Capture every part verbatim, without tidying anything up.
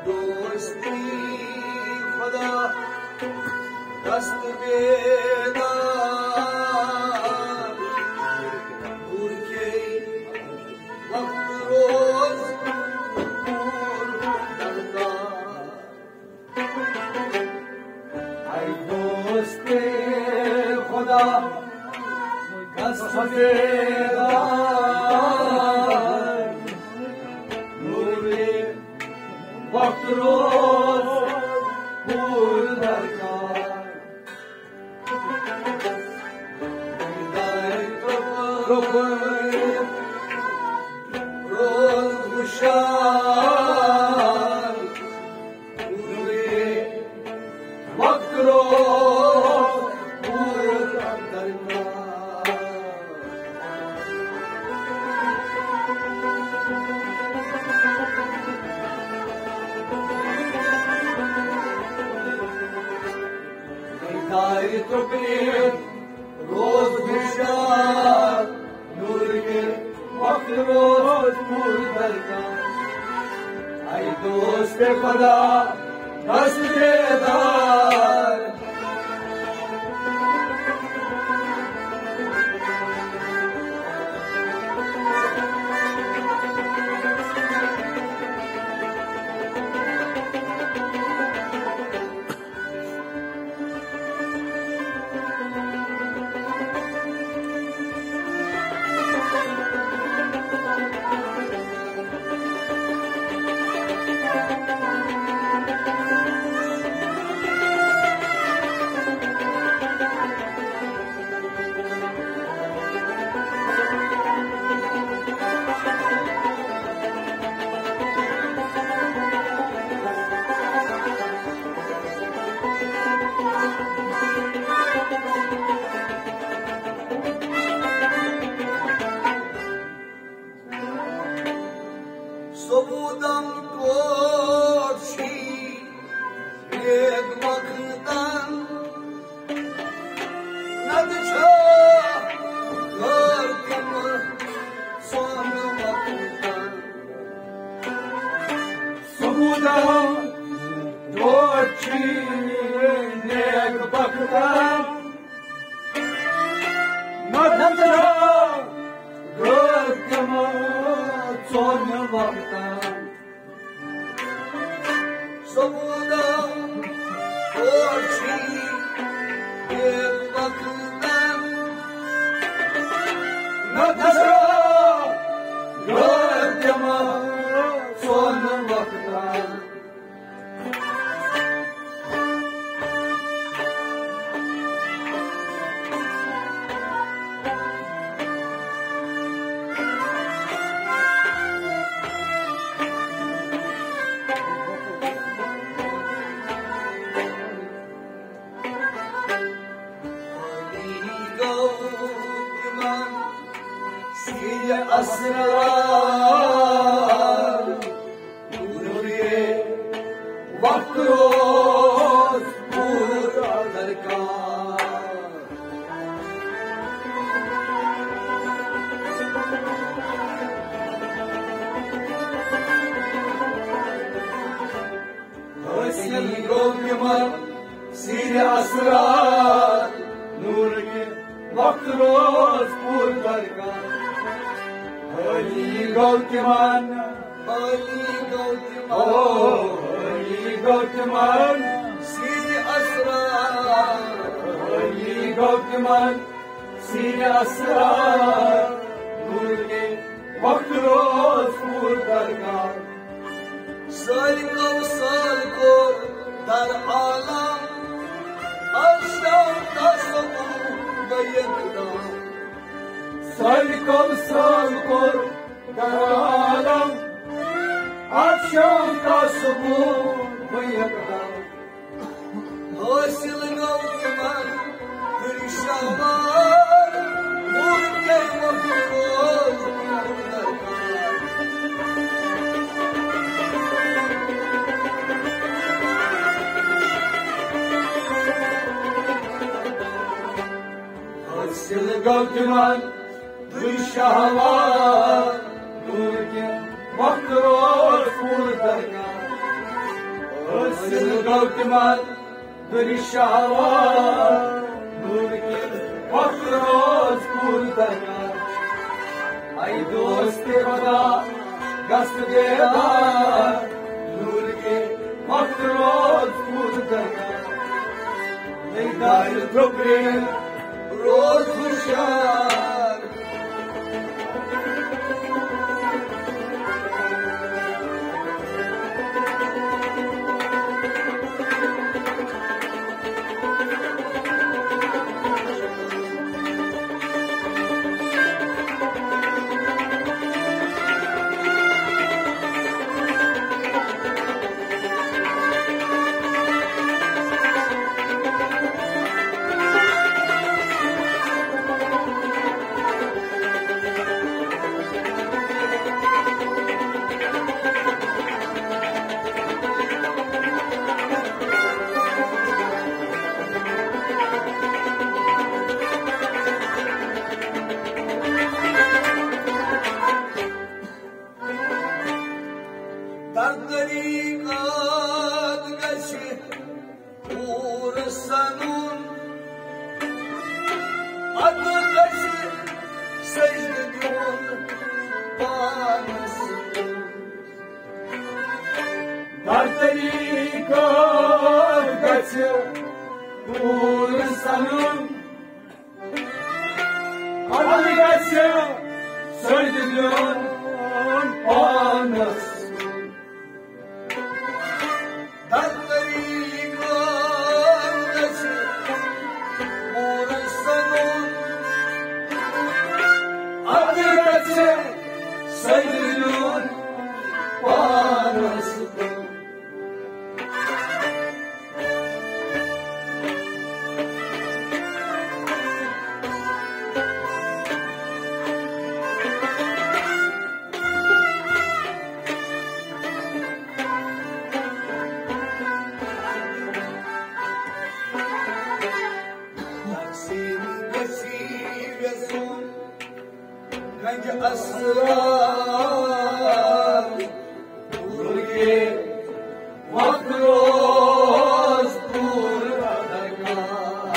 دوستی خدا دست بیدار، دور کے وقت روز دور دردار۔ اے دوست خدا دست بیدار، نور وقت روز پور درکار۔ روز ہوشیار، وقت روز پور درکار۔ بیداری تو پیر روز ہوشیار، نور کے وقت روز پور درکار۔ اے دوست خدا دست بیدار۔ ثبوتم ٹوٹھ چھی نیک مخلوقن، نتہٕ چھا غٲر تِم سۄن مخلوقن۔ ثبوتم ٹوٹھ چھی نیک مخلوقن، نتہٕ چھا غٲر تِم سۄن مخلوقن۔ ثبوتم ٹوٹھ چھی نیک مخلوقن، نتہٕ چھا غٲر تِم سۄن مخلوقن۔ سیدِ اسرار، نورِ وقت روز پور درکار۔ حٲصِل گوٚو تِمن سیرِ اسرار، نوٗرٕکۍ وقت روز پوٗرٕ درکار۔ حٲصِل گوٚو تِمن، حٲصِل گوٚو تِمن، او، حٲصِل گوٚو تِمن سیرِ اسرار، حٲصِل گوٚو تِمن سیرِ اسرار، نوٗرٕکۍ وقت روز پوٗرٕ درکار۔ سٲلۍ کوثر کوٚر در عالم، از شام تصور گٔے یکدم۔ سٲلۍ کوثر کوٚر در عالم، از شام تصور گٔے یکدم۔ حٲصِل گوٚو تِمن ہُرۍ شوار، نوٗر کٔرۍ مخلوق درکار۔ حٲصِل گوٚو تِمن شہوار نور کہِ وقت روز پوٗرٕ درکار۔ حٲصِل گوٚو تِمن نور شہوار نور کہِ وقت روز پوٗرٕ درکار۔ اے دوست خدا گژھ بیدار نور کہِ وقت روز پوٗرٕ درکار۔ اے دارِ ٹھوکرِ روز ہوشیار۔ در طریقت گژھِ پوٗرٕ سَنُن، اَدٕ گژھِ سجدٕ دیُن پانَس۔ در طریقت گژھِ پوٗرٕ سَنُن، اَدٕ گژھِ سجدٕ دیُن پانَس۔ در طریقت گژھِ پوٗرٕ سَنُن، اَدٕ گژھِ سجدٕ دیُن پانَس۔ تقسیم گژھِ یژھُن گنج اسرار، بلکہ وقت روز پور درکار۔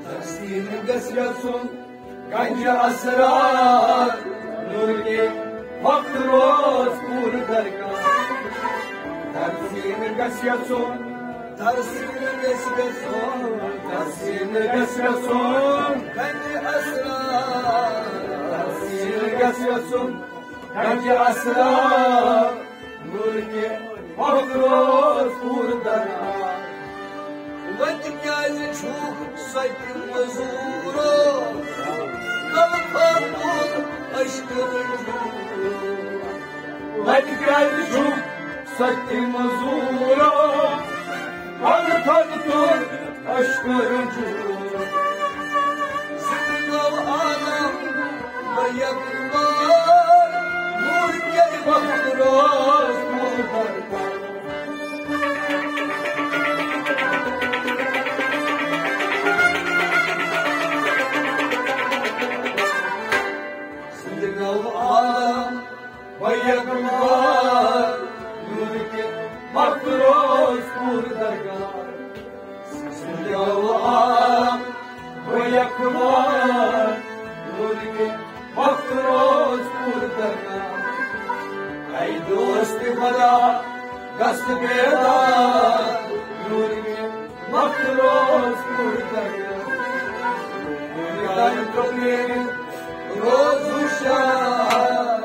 تقسیم گژھِ یژھُن گنج اسرار، نور کے وقت روز پور درکار۔ تقسیم گژھِ یژھُن، تقسیم گژھِ یژھُن، تقسیم گژھِ یژھُن گنج اسرار، تقسیم گژھِ یژھُن گنج اسرار، نور کے وقت روز پور درکار۔ وتہِ کیازِ چھُکھ سۄتہِ مٔزوٗرو، غلطن تُل اشکن جوٗر۔ وتہِ کیازِ چھُکھ سۄتہِ مٔزوٗرو، غلطن تُل اشکن جوٗر۔ زندٕ گوٚو عالم بیک بار، نور کے وقت روز پور درکار۔ زندٕ گوٚو عالم بیک بار، نور کے وقت روز پور درکار۔ زندٕ گوٚو عالم بیک بار، نور کے وقت روز پور درکار۔ اے دوست خدا گژھ بیدار، نور کے وقت روز پور درکار۔ نور کے روز ہوشیار۔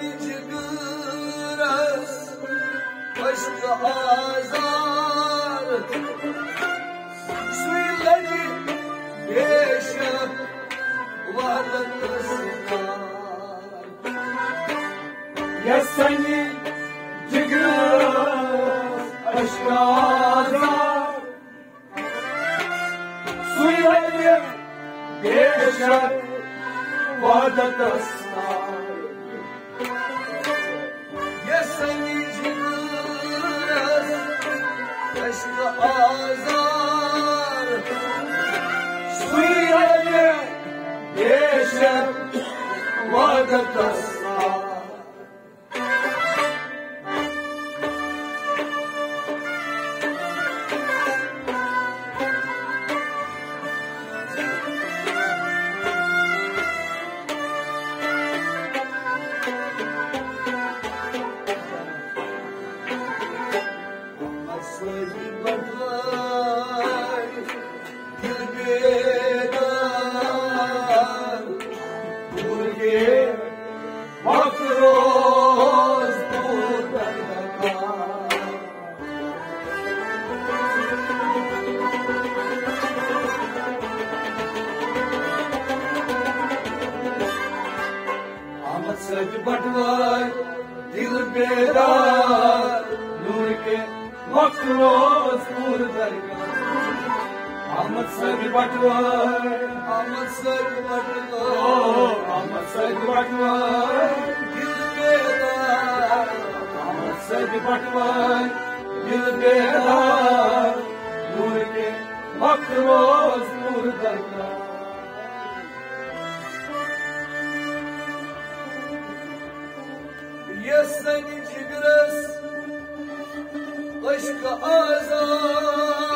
جگرس عشق آزار، سُے لگہِ بے شک وحدت سار۔ یس سنہِ جگرس عشق آزار، سُے لگہِ بے شک وحدتس تار۔ یس سنہِ جگرس عشق آزار، سُے لگہِ بے شک وحدتس تار۔ احمد سید بٹوار، دل بیدار، نور کے وقت روز پور درگاہ۔ احمد سید بٹوار، احمد سید بٹوار، احمد سید بٹوار، دل بیدار۔ احمد سید بٹوار، دل بیدار، نور کے وقت روز پور درگاہ۔ یس سنہِ جگرس عشق آزار۔